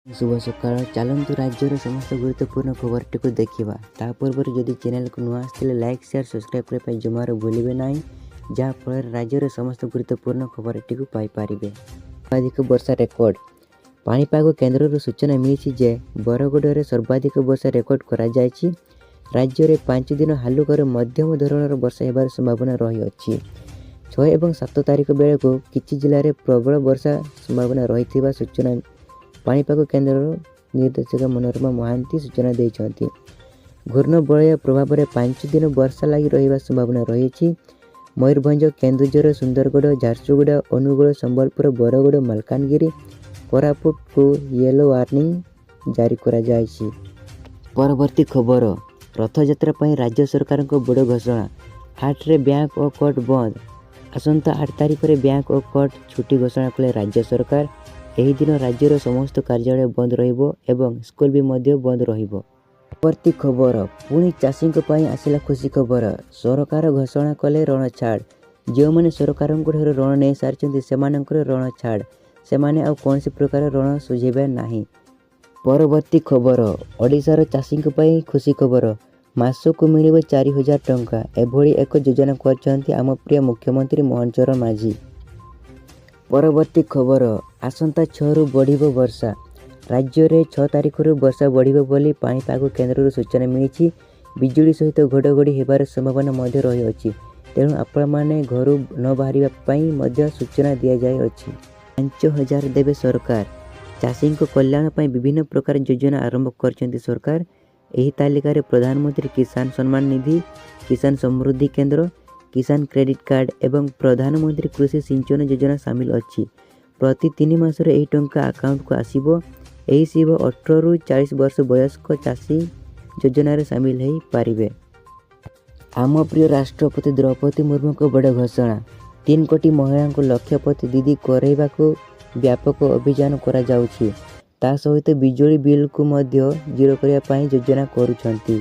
ଶୁଭ ସକାଳ। ଚାଲନ୍ତୁ, ରାଜ୍ୟର ସମସ୍ତ ଗୁରୁତ୍ୱପୂର୍ଣ୍ଣ ଖବରଟିକୁ ଦେଖିବା। ତା ପୂର୍ବରୁ ଯଦି ଚ୍ୟାନେଲକୁ ନୂଆ ଆସିଥିଲେ, ଲାଇକ୍, ସେୟାର, ସବସ୍କ୍ରାଇବ୍ କରିବା ପାଇଁ ଜମାରୁ ଭୁଲିବେ ନାହିଁ, ଯାହାଫଳରେ ରାଜ୍ୟର ସମସ୍ତ ଗୁରୁତ୍ୱପୂର୍ଣ୍ଣ ଖବରଟିକୁ ପାଇପାରିବେ। ସର୍ବାଧିକ ବର୍ଷା ରେକର୍ଡ। ପାଣିପାଗ କେନ୍ଦ୍ରରୁ ସୂଚନା ମିଳିଛି ଯେ ବରଗଡ଼ରେ ସର୍ବାଧିକ ବର୍ଷା ରେକର୍ଡ କରାଯାଇଛି। ରାଜ୍ୟରେ 5 ଦିନ ହାଲୁକାରୁ ମଧ୍ୟମ ଧରଣର ବର୍ଷା ହେବାର ସମ୍ଭାବନା ରହିଅଛି। 6 ଏବଂ 7 ତାରିଖ ବେଳକୁ କିଛି ଜିଲ୍ଲାରେ ପ୍ରବଳ ବର୍ଷା ସମ୍ଭାବନା ରହିଥିବା ସୂଚନା ପାଣିପାଗ କେନ୍ଦ୍ରର ନିର୍ଦ୍ଦେଶକ ମନୋରମା ମହାନ୍ତି ସୂଚନା ଦେଇଛନ୍ତି। ଘୂର୍ଣ୍ଣବଳୟ ପ୍ରଭାବରେ 5 ଦିନ ବର୍ଷା ଲାଗି ରହିବା ସମ୍ଭାବନା ରହିଛି। ମୟୂରଭଞ୍ଜ, କେନ୍ଦୁଝର, ସୁନ୍ଦରଗଡ଼, ଝାରସୁଗୁଡ଼ା, ଅନୁଗୁଳ, ସମ୍ବଲପୁର, ବରଗଡ଼, ମାଲକାନଗିରି, କୋରାପୁଟକୁ ୟେଲୋ ୱାର୍ଣ୍ଣିଂ ଜାରି କରାଯାଇଛି। ପରବର୍ତ୍ତୀ ଖବର, ରଥଯାତ୍ରା ପାଇଁ ରାଜ୍ୟ ସରକାରଙ୍କ ବଡ଼ ଘୋଷଣା। 8ରେ ବ୍ୟାଙ୍କ ଓ କୋର୍ଟ ବନ୍ଦ। ଆସନ୍ତା 8 ତାରିଖରେ ବ୍ୟାଙ୍କ ଓ କୋର୍ଟ ଛୁଟି ଘୋଷଣା କଲେ ରାଜ୍ୟ ସରକାର। ଏହି ଦିନ ରାଜ୍ୟର ସମସ୍ତ କାର୍ଯ୍ୟାଳୟ ବନ୍ଦ ରହିବ ଏବଂ ସ୍କୁଲ ବି ମଧ୍ୟ ବନ୍ଦ ରହିବ। ପରବର୍ତ୍ତୀ ଖବର, ପୁଣି ଚାଷୀଙ୍କ ପାଇଁ ଆସିଲା ଖୁସି ଖବର। ସରକାର ଘୋଷଣା କଲେ ଋଣ ଛାଡ଼। ଯେଉଁମାନେ ସରକାରଙ୍କ ଠାରୁ ଋଣ ନେଇସାରିଛନ୍ତି, ସେମାନଙ୍କର ଋଣ ଛାଡ଼। ସେମାନେ ଆଉ କୌଣସି ପ୍ରକାର ଋଣ ଶୁଝିବେ ନାହିଁ। ପରବର୍ତ୍ତୀ ଖବର, ଓଡ଼ିଶାର ଚାଷୀଙ୍କ ପାଇଁ ଖୁସି ଖବର। ମାସକୁ ମିଳିବ 4000 ଟଙ୍କା। ଏଭଳି ଏକ ଯୋଜନା କରିଛନ୍ତି ଆମ ପ୍ରିୟ ମୁଖ୍ୟମନ୍ତ୍ରୀ ମୋହନ ଚରଣ ମାଝୀ। ପରବର୍ତ୍ତୀ ଖବର, ଆସନ୍ତା 6ରୁ ବଢ଼ିବ ବର୍ଷା। ରାଜ୍ୟରେ 6 ତାରିଖରୁ ବର୍ଷା ବଢ଼ିବ ବୋଲି ପାଣିପାଗ କେନ୍ଦ୍ରରୁ ସୂଚନା ମିଳିଛି। ବିଜୁଳି ସହିତ ଘଡ଼ଘଡ଼ି ହେବାର ସମ୍ଭାବନା ମଧ୍ୟ ରହିଅଛି। ତେଣୁ ଆପଣମାନେ ଘରୁ ନ ବାହାରିବା ପାଇଁ ମଧ୍ୟ ସୂଚନା ଦିଆଯାଇଅଛି। 5000 ଦେବେ ସରକାର। ଚାଷୀଙ୍କ କଲ୍ୟାଣ ପାଇଁ ବିଭିନ୍ନ ପ୍ରକାର ଯୋଜନା ଆରମ୍ଭ କରିଛନ୍ତି ସରକାର। ଏହି ତାଲିକାରେ ପ୍ରଧାନମନ୍ତ୍ରୀ କିଷାନ ସମ୍ମାନ ନିଧି, କିଷାନ ସମୃଦ୍ଧି କେନ୍ଦ୍ର, କିଷାନ କ୍ରେଡିଟ୍ କାର୍ଡ଼ ଏବଂ ପ୍ରଧାନମନ୍ତ୍ରୀ କୃଷି ସିଞ୍ଚନ ଯୋଜନା ସାମିଲ ଅଛି। ପ୍ରତି 3 ମାସରେ ଏହି ଟଙ୍କା ଆକାଉଣ୍ଟକୁ ଆସିବ। ଏହି ଶିବ 18ରୁ 40 ବର୍ଷ ବୟସ୍କ ଚାଷୀ ଯୋଜନାରେ ସାମିଲ ହୋଇପାରିବେ। ଆମ ପ୍ରିୟ ରାଷ୍ଟ୍ରପତି ଦ୍ରୌପଦୀ ମୁର୍ମୁଙ୍କ ବଡ଼ ଘୋଷଣା। 3 କୋଟି ମହିଳାଙ୍କୁ ଲକ୍ଷପତି ଦିଦି କରାଇବାକୁ ବ୍ୟାପକ ଅଭିଯାନ କରାଯାଉଛି। ତା ସହିତ ବିଜୁଳି ବିଲ୍କୁ ମଧ୍ୟ ଜିରୋ କରିବା ପାଇଁ ଯୋଜନା କରୁଛନ୍ତି।